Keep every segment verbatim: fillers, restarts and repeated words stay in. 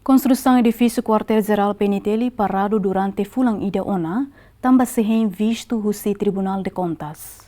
Konstrusaun edifísiu Kuartél Jerál P N T L paradu durante fulan ida ona, tanba sei hein vistu husi Tribunál de Kontas.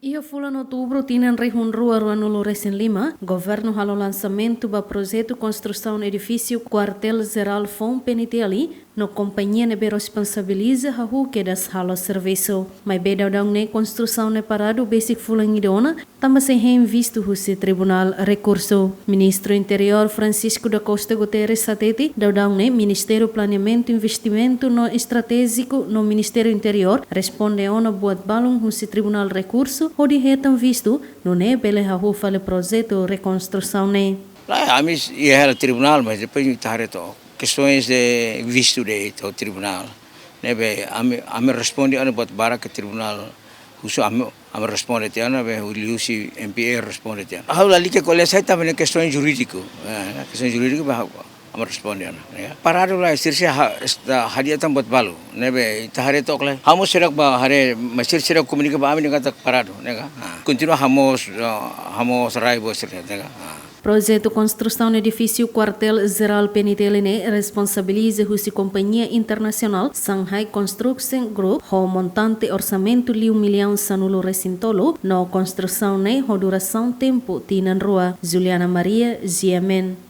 Iha fulan Outubru tinan rihun rua ruanulu resin lima, Governu halo lansamentu ba projetu konstrusaun edifísiu Kuartél Jerál foun P N T L, no kompañia ne'ebé responsabiliza hahú kedas halo servisu. Maibé daudaun ne'e konstrusaun ne'e paradu besik fulan ida ona, tanba sei hein vistu husi Tribunál Rekursu. Ministru Interiór Francisco da Costa Guterres hatete, daudaun ne'e Ministériu Planeamentu, Investimentu no Estratéjiku no Ministériu Interiór responde ona buat balun husi Tribunál Rekursu hodi hetan vistu, nune'e bele hahú fali projetu rekonstrusaun ne'e. Lae, ami iha hela tribunál, mas depois ita haree to'ok kestaun de vistu de'it iha tribunál. Ne'ebé ami, ami responde ona buat barak ke tribunál husu ami, ami responde tiha ona, be liuhusi M P A responde tiha ona. Ha'u lalika ko'alia sai tanba ne'e kestaun jurídiku. Eh, kestaun jurídiku be ha'u, ami responde ona, ya. Paradu lae, sira sei ha-, esta, hadi'a tan buat balu. Ne'ebé ita haree to'ok lae. Ha'u mós seidauk bá haree, mas sira, sira komunika ba ami dehan katak paradu, ne'e ka? Ah. Kontinua hamoos, ah, hamoos rai buat sira, ne'e ka? Ah. Projetu konstrusaun edifísiu Kuartél Jerál P N T L ne'e responsabiliza husi kompañia internasionál Shanghai Construction Group ho montante orsamentu liu millaun sanulu resin tolu, no konstrusaun ne'e ho durasaun tempu tinan rua. Juliana Maria, G M N.